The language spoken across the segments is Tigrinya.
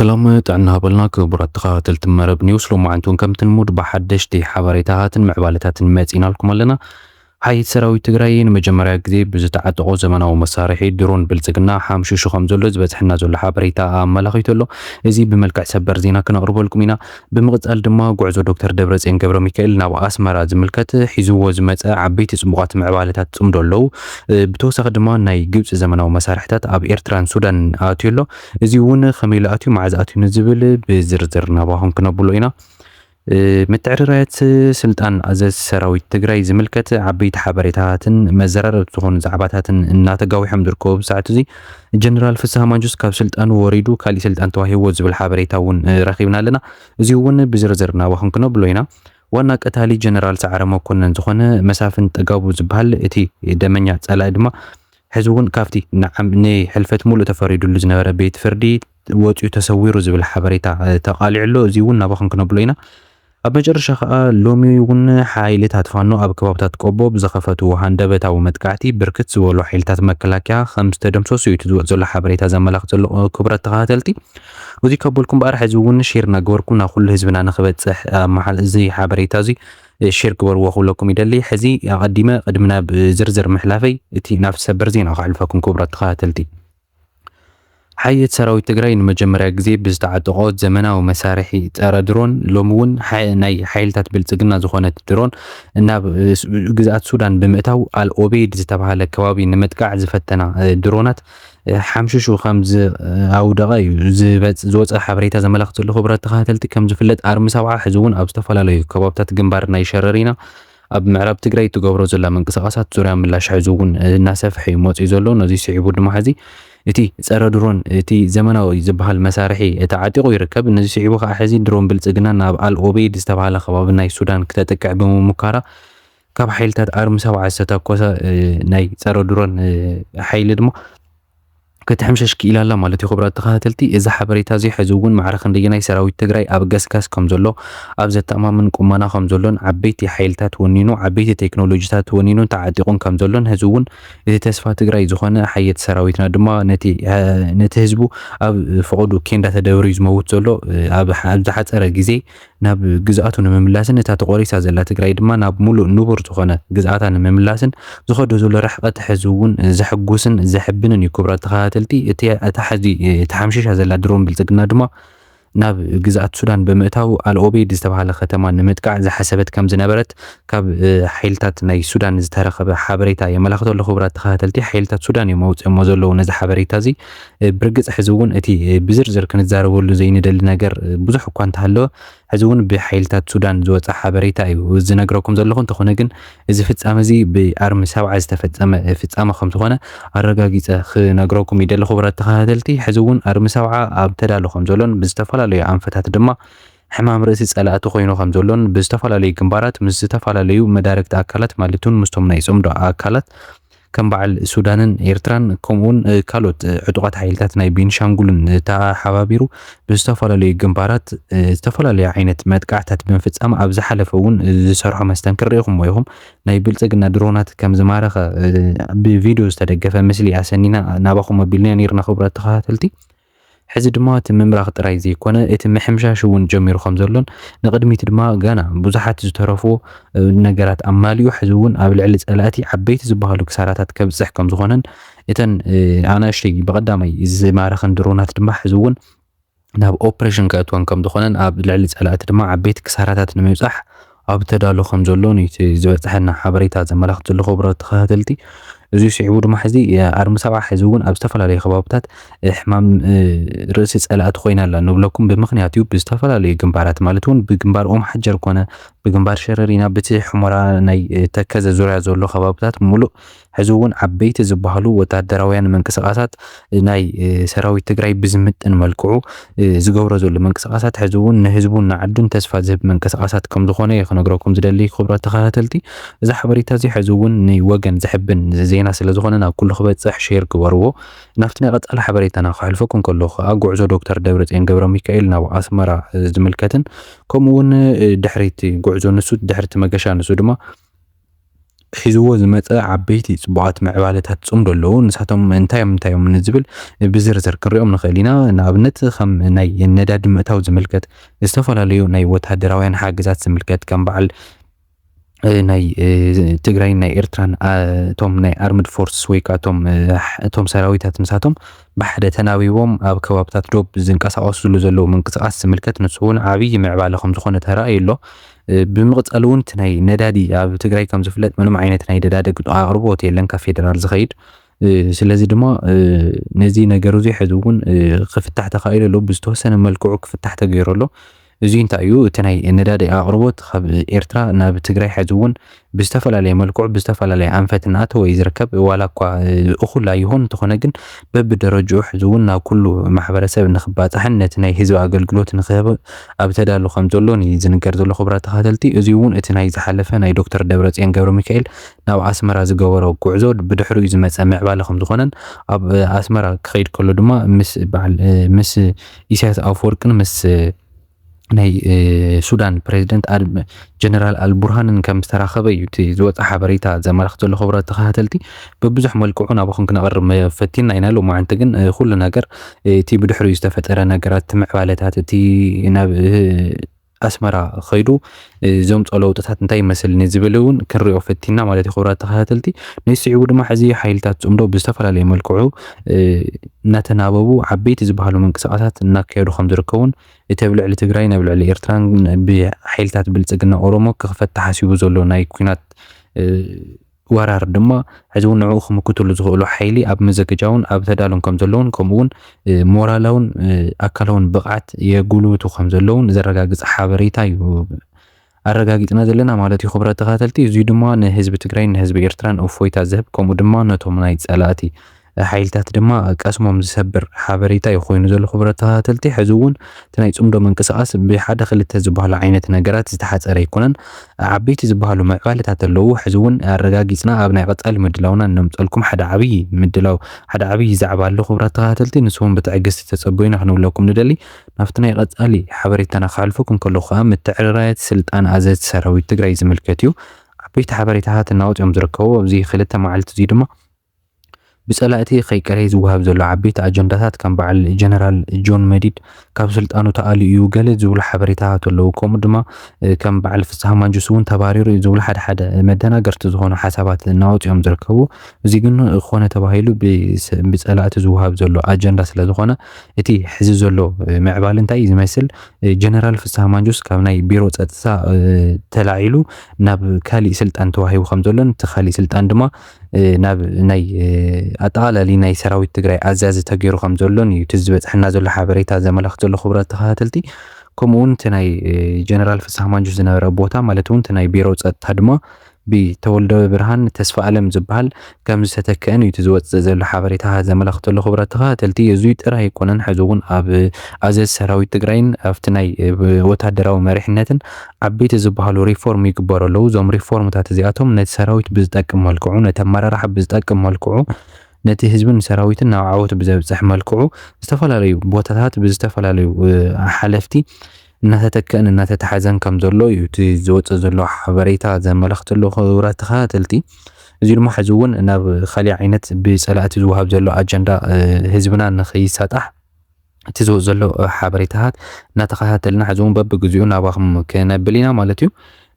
ሰላም ጥዕና ሃበልና ክቡራት ተኸታተልቲ መረብ ኒውስ፣ ሎማዓንቲ እውን ከምቲ ልሙድ ብሓደሽቲ ሓበሬታታትን ምዕባለታትን መፂናልኩም ኣለና። ሓይት ሰራዊት ትግራይ ንመጀመርያ ግዜ ብዝተዓጠቆ ዘመናዊ መሳርሒ ድሮን ብልፅግና ሓምሽሹ ከም ዘሎ ዝበፅሐና ዘሎ ሓበሬታ ኣመላኺቱ ኣሎ። እዚ ብመልክዕ ሰበር ዜና ክነቕርበልኩም ኢና። ብምቕፃል ድማ ጉዕዞ ዶክተር ደብረፅዮን ገብረ ሚካኤል ናብ ኣስመራ ዝምልከት ሒዝዎ ዝመፀ ዓበይቲ ፅቡቓት ምዕባለታት ፅምዶ ኣለዉ። ብተወሳኺ ድማ ናይ ግብፂ ዘመናዊ መሳርሕታት ኣብ ኤርትራን ሱዳን ኣትዩ ኣሎ። እዚ እውን ከመይ ኢሉ ኣትዩ፣ መዓዝ ኣትዩ ንዝብል ብዝርዝር ናባኹም ክነብሎ ኢና። ምትዕርራያት ስልጣን ኣዘዝ ሰራዊት ትግራይ ዝምልከት ዓበይቲ ሓበሬታትን መዘራረብቲ ዝኾኑ ዛዕባታትን እናተጋዊሖም ዝርከቡ ብሰዓት እዚ ጀነራል ፍስሃ ማንጁስ ካብ ስልጣኑ ወሪዱ ካሊእ ስልጣን ተዋሂብዎ ዝብል ሓበሬታ እውን ረኺብና ኣለና። እዚ እውን ብዝርዝር ናባኹም ክነብሎ ኢና። ዋና ቀታሊ ጀነራል ሰዓረ መኮነን ዝኾነ መሳፍን ጥጋቡ ዝበሃል እቲ ደመኛ ጸላኢ ድማ ሕዚ እውን ካብቲ ንዓም-፣ ንሕልፈት ሙሉእ ተፈሪዱሉ ዝነበረ ቤት ፍርዲ ወፂኡ ተሰዊሩ ዝብል ሓበሬታ ተቃሊዑ ኣሎ። እዚ እውን ናባኹም ክነብሎ ኢና። ኣብ መጨረሻ ከዓ ሎሚ እውን ሓይልታት ፋኖ ኣብ ከባብታት ቆቦ ብዝኸፈትዎ ሃንደበታዊ መጥቃዕቲ ብርክት ዝበሉ ሓይልታት መከላከያ ከም ዝተደምሰሱ እዩ እቲ ዝወፅ ዘሎ ሓበሬታ ዘመላኽት ዘሎ። ክቡራት ተኸታተልቲ፣ እዚ ካብ በልኩም በኣር ሕዚ እውን ሼር እናገበርኩም ናብ ኩሉ ህዝብና ንክበፅሕ ኣብ መሓል እዚ ሓበሬታ እዚ ሼር ግበርዎ ክብለኩም ይደሊ። ሕዚ ኣቐዲመ ቅድሚ ናብ ዝርዝር ምሕላፈይ እቲ ናብ ሰበር ዜና ከሕልፈኩም ክቡራት ተኸታተልቲ። ሓየት ሰራዊት ትግራይ ንመጀመርያ ግዜ ብዝተዓጠቖ ዘመናዊ መሳርሒ ጸረ ድሮን ሎሚ እውን ሓ-፣ ናይ ሓይልታት ብልጽግና ዝኾነት ድሮን ናብ፣ እ፣ ስ-፣ ግዝኣት ሱዳን ብምእታው ኣል ኦቤይድ ዝተባህለ ከባቢ ንምጥቃዕ ዝፈተና፣ እ፣ ድሮናት፣ እ፣ ሓምሽሹ ከም ዝ-፣ ኣውደቐ እዩ ዝበጽ-፣ ዝወጸ ሓበሬታ ዘመላኽት ዘሎ። ክቡራት ተኸታተልቲ፣ ከም ዝፍለጥ ኣርሚ ሰብዓ ሕዚ እውን ኣብ ዝተፈላለዩ ከባብታት ግንባር ናይ ሸረሪና ኣብ ምዕራብ ትግራይ እትገብሮ ዘላ ምንቅስቓሳት ዙርያ ምላሽ ሕዚ እውን እናሰፍሐ እዩ መፂኡ ዘሎ። ነዚ ስዒቡ ድማ ሕዚ እቲ ጸረ ድሮን፣ እቲ ዘመናዊ ዝበሃል መሳርሒ ተዓጢቑ ይርከብ። ነዚ ስዒቡ ከዓ ሕዚ ድሮን ብልጽግና ናብ ኣል ኦቤይድ ዝተባህለ ከባቢ ናይ ሱዳን ክተጥቅዕ ብምሙካራ ካብ ሓይልታት ኣርሚ ሰብዓ ዝተተኮሰ፣ እ፣ ናይ ጸረ ድሮን፣ እ፣ ሓይሊ ድማ ክትሕምሸሽ ክኢላ ኣላ ማለት እዩ። ክቡራት ተኸታተልቲ፣ እዚ ሓበሬታ እዚ ሕዚ እውን ማዕረ ክንደየናይ ሰራዊት ትግራይ ኣብ ገስጋስ ከም ዘሎ፣ ኣብ ዘተኣማምን ቁመና ከም ዘሎን፣ ዓበይቲ ሓይልታት ወኒኑ፣ ዓበይቲ ቴክኖሎጂታት ወኒኑን ተዓጢቑን ከም ዘሎን፣ ሕዚ እውን እቲ ተስፋ ትግራይ ዝኾነ ሓየት ሰራዊትና ድማ ነቲ፣ እ፣ ነቲ ህዝቡ ኣብ ፍቕዱ ኬንዳ ተደብርዩ ዝመውት ዘሎ፣ እ፣ ኣብ፣ ኣብ ዝሓፀረ ግዜ ናብ ግዝኣቱ ንምምላስን እታ ተቖሪሳ ዘላ ትግራይ ድማ ናብ ሙሉእ ንቡር ዝኾነ ግዝኣታ ንምምላስን ዝኸዶ ዘሎ ርሕቐት ሕዚ እውን ዘሕጉስን ዘሕብንን እዩ። ክቡራት ተኸታተልቲ፣ እቲ፣ እታ ሕዚ፣ እታ ሓምሽሻ ዘላ ድሮን ብልጽግና ድማ ናብ ግዝኣት ሱዳን ብምእታው ኣልኦቤድ ዝተባህለ ከተማ ንምጥቃዕ ዝሓሰበት ከም ዝነበረት ካብ፣ እ፣ ሓይልታት ናይ ሱዳን ዝተረኸበ ሓበሬታ የመላኽት ኣሎ። ክቡራት ተኸታተልቲ፣ ሓይልታት ሱዳን እዮም ኣውፅኦሞ ዘለዉ ነዚ ሓበሬታ እዚ። እ፣ ብርግፅ ሕዚ እውን እቲ፣ እ፣ ብዝርዝር ክንዛረበሉ ዘይንደሊ ነገር፣ እ፣ ብዙሕ እኳ እንተሃለወ፣ ሕዚ እውን ብሓይልታት ሱዳን ዝወፀ ሓበሬታ እዩ ዝነግረኩም ዘለኹ። እንተኾነ ግን እዚ ፍጻመ እዚ ብኣርሚ ሰብዓ ዝተፈጸመ ፍጻመ ከም ዝኾነ ኣረጋጊጸ ክነግረኩም ይደሊ። ክቡራት ተኸታተልቲ፣ ሕዚ እውን ኣርሚ ሰብዓ ኣብ ተዳሎ ከም ዘሎን ብዝተፈላለዩ ኣንፈታት ድማ ሕማም ርእሲ ጸላእቲ ኮይኑ ከም ዘሎን ብዝተፈላለዩ ግንባራት ምስ ዝተፈላለዩ መዳርግቲ ኣካላት ማለት እውን ምስቶም ናይ ጽምዶ ኣካላት ከም በዓል ሱዳንን ኤርትራን ከምኡውን፣ እ፣ ካልኦት፣ እ፣ ዕጡቓት ሓይልታት ናይ ቤንሻንጉልን፣ እ፣ ተሓባቢሩ ብዝተፈላለዩ ግንባራት፣ እ፣ ዝተፈላለዩ ዓይነት መጥቃዕታት ብምፍጻም ኣብ ዝሓለፈ እውን፣ እ፣ ዝሰርሖ መስተንክር ርኢኹምዎ ኢኹም። ናይ ብልጽግና ድሮናት ከም ዝማረኸ፣ እ፣ ብቪድዮ ዝተደገፈ ምስሊ ኣሰኒና ናባኹም ኣቢልናዮ ነይርና ክቡራት ተኸታተልቲ። ሕዚ ድማ እቲ ምምራኽ ጥራይ ዘይኮነ፣ እቲ ምሕምሻሽ እውን ጀሚሩ ከም ዘሎን፣ ንቕድሚት ድማ ገና ብዙሓት ዝተረፍዎ፣ እ፣ ነገራት ኣማሊኡ፣ ሕዚ እውን ኣብ ልዕሊ ጸላእቲ ዓበይቲ ዝበሃሉ ክሳራታት ከብጽሕ ከም ዝኾነን፣ እተን፣ እ፣ ኣናእሽተይ ብቐዳማይ ዝማረኸን ድሮናት ድማ ሕዚ እውን ናብ ኦፕሬሽን ከእትወን ከም ዝኾነን፣ ኣብ ልዕሊ ጸላእቲ ድማ ዓበይቲ ክሳራታት ንምብጻሕ ኣብ ተዳሎ ከም ዘሎን እዩ እቲ ዝበጽሐና ሓበሬታ ዘመላኽት ዘሎ። ክቡራት ተኸታተልቲ፣ እዚ ስዒቡ ድማ ሕዚ፣ እ፣ ኣርሚ ሰብዓ ሕዚ እውን ኣብ ዝተፈላለዩ ከባብታት፣ እ፣ ሕማም፣ እ፣ ርእሲ ጸላእቲ ኮይና ኣላ ንብለኩም። ብምኽንያት እዩ ብዝተፈላለዩ ግንባራት ማለት እውን ብግንባር ኦም ሓጀር ኮነ ብግንባር ሸረሪና፣ ብቲ ሑመራ ናይ፣ እ፣ ተከዘ ዙርያ ዘሎ ከባብታት ሙሉእ ሕዚ እውን ዓበይቲ ዝበሃሉ ወታደራውያን ምንቅስቓሳት ናይ፣ እ፣ ሰራዊት ትግራይ ብዝምጥን መልክዑ፣ እ፣ ዝገብሮ ዘሎ ምንቅስቓሳት ሕዚ እውን ንህዝቡን ንዓዱን ተስፋ ዝህብ ምንቅስቓሳት ከም ዝኾነ እየ ክነግረኩም ዝደሊ ክቡራት ተኸታተልቲ። እዚ ሓበሬታ እዚ ሕዚ እውን ንወገን ዘሕብን ዜና ስለ ዝኾነ ናብ ኩሉ ክበጽሕ ሼር ግበርዎ። ናብቲ ናይ ቀጻሊ ሓበሬታና ክሕልፈኩም ከለኹ ከዓ ጉዕዞ ዶክተር ደብረጽዮን ገብረ ሚካኤል ናብ ኣስመራ፣ እ፣ ዝምልከትን ከምኡ እውን፣ እ፣ ድሕሪቲ ጉዕዞ ንሱ ድሕሪቲ መገሻ ንሱ ድማ ሒዝዎ ዝመጸ ዓበይቲ ጽቡቓት ምዕባለታት ጽምዶ ኣለዉ። ንሳቶም እንታይ እዮም፣ እንታይ እዮም ንዝብል ብዝርዝር ክንሪኦም ንኽእል ኢና። ንኣብነት ከም ናይ ነዳዲ ምእታው ዝምልከት፣ ዝተፈላለዩ ናይ ወታደራውያን ሓገዛት ዝምልከት፣ ከም በዓል እ፣ ናይ እ፣ ትግራይን ናይ ኤርትራን፣ አ፣ እቶም ናይ ኣርምድ ፎርስ ወይ ከዓ እቶም እ፣ ሕ- እቶም ሰራዊታት ምሳቶም ብሓደ ተናቢቦም ኣብ ከባብታት ዶብ ዝንቀሳቐስሉ ዘለዉ ምንቅስቃስ ዝምልከት፣ ንሱ እውን ዓብዪ ምዕባለ ከም ዝኾነ ተራእዩ ኣሎ። እ፣ ብምቕጻል እውን እቲ ናይ ነዳዲ፣ ኣብ ትግራይ ከም ዝፍለጥ ምንም ዓይነት ናይ ነዳዲ ኣቅርቦት የለን ካብ ፌደራል ዝኸይድ። እ፣ ስለዚ ድማ እ፣ ነዚ ነገር እዚ ሕዚ እውን እ፣ ክፍታሕ ተኻኢሉ ኣሎ፣ ብዝተወሰነ መልክዑ ክፍታሕ ተገይሩ ኣሎ። እዚ እንታይ እዩ? እቲ ናይ ነዳዲ ኣቕርቦት ካብ ኤርትራ ናብ ትግራይ ሕዚ እውን ብዝተፈላለየ መልክዑ ብዝተፈላለየ ኣንፈት እናኣተወ እዩ ዝርከብ። ዋላ እኳ እ፣ እኹል ኣይሆን እንተኾነ ግን በብደረጅኡ ሕዚ እውን ናብ ኩሉ ማሕበረሰብ ንክባፃሕን ነቲ ናይ ህዝቢ ኣገልግሎት ንክህብ ኣብ ተዳሉ ከም ዘሎን እዩ ዝንገር ዘሎ። ክቡራት ተኸታተልቲ፣ እዚ እውን እቲ ናይ ዝሓለፈ ናይ ዶክተር ደብረፅዮን ገብረ ሚካኤል ናብ ኣስመራ ዝገበሮ ጉዕዞ ብድሕሪኡ ዝመፀ ምዕባለ ከም ዝኾነን ኣብ ኣስመራ ክኸይድ ከሎ ድማ ምስ በዓል እ፣ ምስ ኢሳያስ ኣፈወርቅን ምስ እ፣ ናይ እ፣ ሱዳን ፕሬዚደንት ኣል- ጀነራል ኣልቡርሃንን ከም ዝተራኸበ እዩ እቲ ዝወፀ ሓበሬታ ዘመላኽት ዘሎ። ክቡራት ተኸታተልቲ፣ በብዙሕ መልክዑ ናባኹም ክነቕርብ መ- ፈቲና ኢና። ሎማዓንቲ ግን እ፣ ኩሉ ነገር እ፣ እቲ ብድሕሪኡ ዝተፈጠረ ነገራት፣ እቲ ምዕባለታት፣ እቲ ናብ እ፣ ኣስመራ ኸይዱ እ፣ ዘምፅኦ ለውጥታት እንታይ ይመስል ንዝብል እውን ክንሪኦ ፈቲና ማለት እዩ። ክቡራት ተኸታተልቲ፣ ንስዒቡ ድማ ሕዚ ሓይልታት ፅምዶ ብዝተፈላለየ መልክዑ እ፣ እናተናበቡ ዓበይቲ ዝበሃሉ ምንቅስቃሳት እናካየዱ ከም ዝርከቡን እቲ ኣብ ልዕሊ ትግራይን ኣብ ልዕሊ ኤርትራን ብሓይልታት ብልፅግና ኦሮሞ ክኽፈት ተሓሲቡ ዘሎ ናይ ኲናት እ፣ ወራር ድማ ሕዚ እውን ንዕኡ ክምክትሉ ዝኽእሉ ሓይሊ ኣብ ምዝግጃውን ኣብ ተዳሉን ከም ዘለውን ከምኡ እውን እ፣ ሞራላውን እ፣ ኣካላውን ብቕዓት የጉልብቱ ከም ዘለውን ዘረጋግፅ ሓበሬታ እዩ ኣረጋጊፅና ዘለና ማለት እዩ። ክቡራት ተኸታተልቲ፣ እዚ ድማ ንህዝቢ ትግራይን ንህዝቢ ኤርትራን እፎይታ ዝህብ ከምኡ ድማ ነቶም ናይ ፀላእቲ ሓይልታት ድማ ቀስሞም ዝሰብር ሓበሬታ እዩ ኮይኑ ዘሎ። ክቡራት ተኸታተልቲ፣ ሕዚ እውን እቲ ናይ ፅምዶ ምንቅስቃስ ብሓደ ክልተ ዝበሃሉ ዓይነት ነገራት ዝተሓፀረ ኣይኮነን። ዓበይቲ ዝበሃሉ ምዕባለታት ኣለዉ። ሕዚ እውን ኣረጋጊፅና ኣብ ናይ ቀፃሊ ምድላውና እነምፀልኩም ሓደ ዓብዪ ምድላው፣ ሓደ ዓብዪ ዛዕባ ኣሎ። ክቡራት ተኸታተልቲ፣ ንስኹም ብትዕግስቲ ተፀበዩና ክንብለኩም ንደሊ። ናብቲ ናይ ቀፃሊ ሓበሬታና ክሓልፈኩም ከለኹ ከዓ ምትዕርራያት ስልጣን ኣዘዝቲ ሰራዊት ትግራይ ዝምልከት እዩ። ዓበይቲ ሓበሬታታት እናወፅኦም ዝርከቡ ኣብዚ ክልተ መዓልቲ እዚ ድማ ብፀላእቲ ከይቀረይ ዝወሃብ ዘሎ ዓበይቲ ኣጀንዳታት ከም በዓል ጀነራል ጆን መዲድ ካብ ስልጣኑ ተኣልዩ እዩ ገለ ዝብሉ ሓበሬታታት ኣለዉ። ከምኡ ድማ እ፣ ከም በዓል ፍስሃ ማንጁስ እውን ተባሪሩ እዩ ዝብሉ ሓደ ሓደ መደናገርቲ ዝኾኑ ሓሳባት እናወፅኦም ዝርከቡ። እዚ ግን ኮነ ተባሂሉ ብስ- ብፀላእቲ ዝወሃብ ዘሎ ኣጀንዳ ስለ ዝኾነ እቲ ሕዚ ዘሎ እ፣ ምዕባል እንታይ እዩ ዝመስል? እ፣ ጀነራል ፍስሃ ማንጁስ ካብ ናይ ቢሮ ፀጥታ እ፣ ተላዒሉ ናብ ካሊእ ስልጣን ተዋሂቡ ከም ዘሎን እቲ ካሊእ ስልጣን ድማ እ፣ ናብ ናይ እ፣ ኣጠቓላሊ ናይ ሰራዊት ትግራይ ኣዛዚ ተገይሩ ከም ዘሎን እዩ እቲ ዝበፅሐና ዘሎ ሓበሬታ ዘመላኽት ዘሎ። ክቡራት ተኸታተልቲ፣ ከምኡ እውን እቲ ናይ እ፣ ጀነራል ፍስሃ ማንጁስ ዝነበረ ቦታ ማለት እውን እቲ ናይ ቢሮ ፀጥታ ድማ ብተወልደ ብርሃን ተስፋ ኣለም ዝበሃል ከም ዝተተክአን እዩ እቲ ዝወፅእ ዘሎ ሓበሬታ ዘመላኽት ዘሎ። ክቡራት ተኸታተልቲ፣ እዚ ጥራይ ኣይኮነን፣ ሕዚ እውን ኣብ ኣዘዝ ሰራዊት ትግራይን ኣብቲ ናይ እ፣ ወታደራዊ መሪሕነትን ዓበይቲ ዝበሃሉ ሪፎርም ይግበሩ ኣለዉ። እዞም ሪፎርምታት እዚኣቶም ነቲ ሰራዊት ብዝጠቅም መልክዑ፣ ነቲ ኣመራርሓ ብዝጠቅም መልክዑ፣ ነቲ ህዝብን ሰራዊትን ናብ ዓወት ብዘብፅሕ መልክዑ ዝተፈላለዩ ቦታታት ብዝተፈላለዩ እ፣ ሓለፍቲ እናተተክአን እናተተሓዘን ከም ዘሎ እዩ እቲ ዝወፅእ ዘሎ ሓበሬታ ዘመላኽት ዘሎ። ክቡራት ተኸታተልቲ፣ እዚ ድማ ሕዚ እውን ናብ ካሊእ ዓይነት ብፀላእቲ ዝወሃብ ዘሎ ኣጀንዳ እ፣ ህዝብና ንኸይሳጣሕ እቲ ዝወፅ ዘሎ እ፣ ሓበሬታታት እናተኸታተልና ሕዚ እውን በብግዚኡ ናባኹም ክነብል ኢና ማለት እዩ።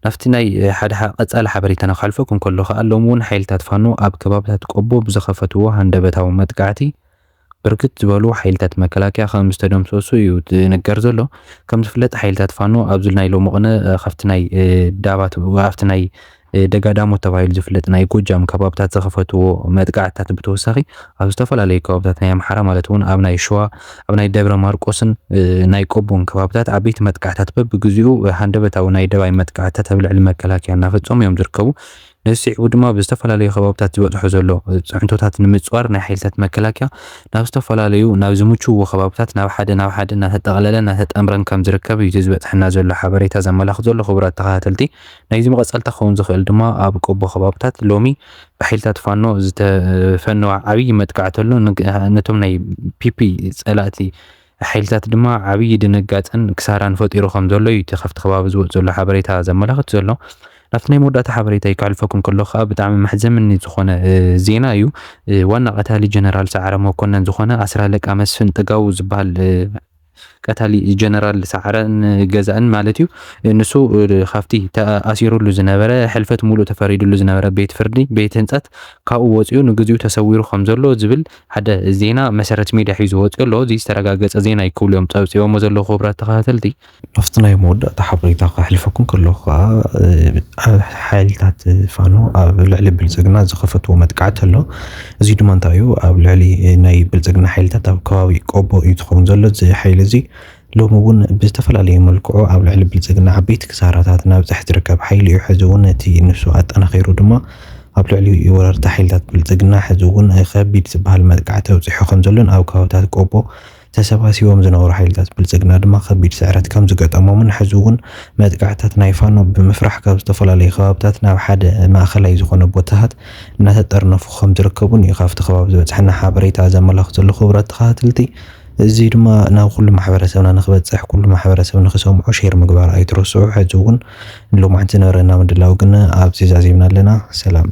ናብቲ ናይ እ፣ ሓደ ሓ- ቀፃሊ ሓበሬታና ክሓልፈኩም ከሎ ከዓ ሎሚ እውን ሓይልታት ፋኖ ኣብ ከባብታት ቆቦ ብዝኸፈትዎ ሃንደበታዊ መጥቃዕቲ ብርክት ዝበሉ ሓይልታት መከላከያ ከም ዝተደምሰሱ እዩ ዝንገር ዘሎ። ከም ዝፍለጥ ሓይልታት ፋኖ ኣብዚ ናይ ሎሚ ቅነ እ፣ ካብቲ ናይ እ፣ ዳባት ኣብቲ ናይ እ፣ ደጋዳሞት ተባሂሉ ዝፍለጥ ናይ ጎጃም ከባብታት ዝኸፈትዎ መጥቃዕትታት ብተወሳኺ ኣብ ዝተፈላለዩ ከባብታት ናይ ኣምሓራ ማለት እውን ኣብ ናይ ሸዋ ኣብ ናይ ደብረ ማርቆስን እ፣ ናይ ቆቦን ከባብታት ዓበይቲ መጥቃዕታት በብግዚኡ እ፣ ሃንደበታዊ ናይ ደባይ መጥቃዕትታት ኣብ ልዕሊ መከላከያ እናፈፀሙ እዮም ዝርከቡ። ነዚ ስዒቡ ድማ ብዝተፈላለዩ ከባብታት ዝበፅሑ ዘሎ እ፣ ፅዕንቶታት ንምፅዋር ናይ ሓይልታት መከላከያ ናብ ዝተፈላለዩ ናብ ዝምችውዎ ከባብታት ናብ ሓደ ናብ ሓደ እናተጠቕለለ እናተጠምረን ከም ዝርከብ እዩ እቲ ዝበፅሐና ዘሎ ሓበሬታ ዘመላኽት ዘሎ። ክቡራት ተኸታተልቲ፣ ናይዚ መቐፀልታ ክኸውን ዝኽእል ድማ ኣብ ቆቦ ከባብታት ሎሚ ብሓይልታት ፋኖ ዝተፈነወ ዓብዪ መጥቃዕቲ ኣሎ። ንግ- ነቶም ናይ ፒፒ ፀላእቲ ሓይልታት ድማ ዓብዪ ድንጋፀን ክሳራን ፈጢሩ ከም ዘሎ እዩ እቲ ካብቲ ከባቢ ዝወፅ ዘሎ ሓበሬታ ዘመላኽት ዘሎ። ናብቲ ናይ መወዳእታ ሓበሬታይ ከሕልፈኩም ከሎ ከዓ ብጣዕሚ መሕዘምኒ ዝኾነ ዜና እዩ። ዋና ቀታሊ ጀነራል ሰዓረ መኮነን ዝኾነ ኣስር ኣለቃ መስፍን ጥጋቡ ዝበሃል ቀታሊ ጀነራል ሰዓረን ገዛእን ማለት እዩ። ንሱ ካብቲ ተኣሲሩሉ ዝነበረ ሕልፈት ሙሉእ ተፈሪዱሉ ዝነበረ ቤት ፍርዲ ቤት ህንፀት ካብኡ ወፂኡ ንግዚኡ ተሰዊሩ ከም ዘሎ ዝብል ሓደ ዜና መሰረት ሚድያ ሒዙ ወፂኡ ኣሎ። እዚ ዝተረጋገፀ ዜና እዩ ክብሉ እዮም ፀብፂቦሞ ዘለዉ ክቡራት ተኸታተልቲ። ኣብቲ ናይ መወዳእታ ሓበሬታ ከሕልፈኩም ከለኹ ከዓ ሓይልታት ፋኖ ኣብ ልዕሊ ብልፅግና ዝኸፈትዎ መጥቃዕቲ ኣሎ። እዚ ድማ እንታይ እዩ? ኣብ ልዕሊ ናይ ብልፅግና ሓይልታት ኣብ ከባቢ ቆቦ እዩ ትኸውን ዘሎ። እዚ ሓይሊ እዚ ሎሚ እውን ብዝተፈላለየ መልክዑ ኣብ ልዕሊ ብልፅግና ዓበይቲ ክሳራታት ናብ ፅሕ ዝርከብ ሓይሊ እዩ። ሕዚ እውን እቲ ንሱ ኣጠናኺሩ ድማ ኣብ ልዕሊ ወረርቲ ሓይልታት ብልፅግና ሕዚ እውን ከቢድ ዝበሃል መጥቃዕቲ ኣብፂሑ ከም ዘሎን ኣብ ከባብታት ቆቦ ተሰባሲቦም ዝነበሩ ሓይልታት ብልፅግና ድማ ከቢድ ስዕረት ከም ዝገጠሞምን ሕዚ እውን መጥቃዕታት ናይ ፋኖ ብምፍራሕ ካብ ዝተፈላለዩ ከባብታት ናብ ሓደ ማእኸላይ ዝኾነ ቦታታት እናተጠርነፉ ከም ዝርከቡን እዩ ካብቲ ከባቢ ዝበፅሐና ሓበሬታ ዘመላኽት ዘሎ። ክቡራት ተኸታተልቲ፣ እዚ ድማ ናብ ኩሉ ማሕበረሰብና ንክበፅሕ ኩሉ ማሕበረሰብ ንክሰምዖ ሼር ምግባር ኣይትረስዑ። ሕዚ እውን ንሎማዕንቲ ዝነበረና ምድላው ግን ኣብዚ ዛዚምና ኣለና። ሰላም።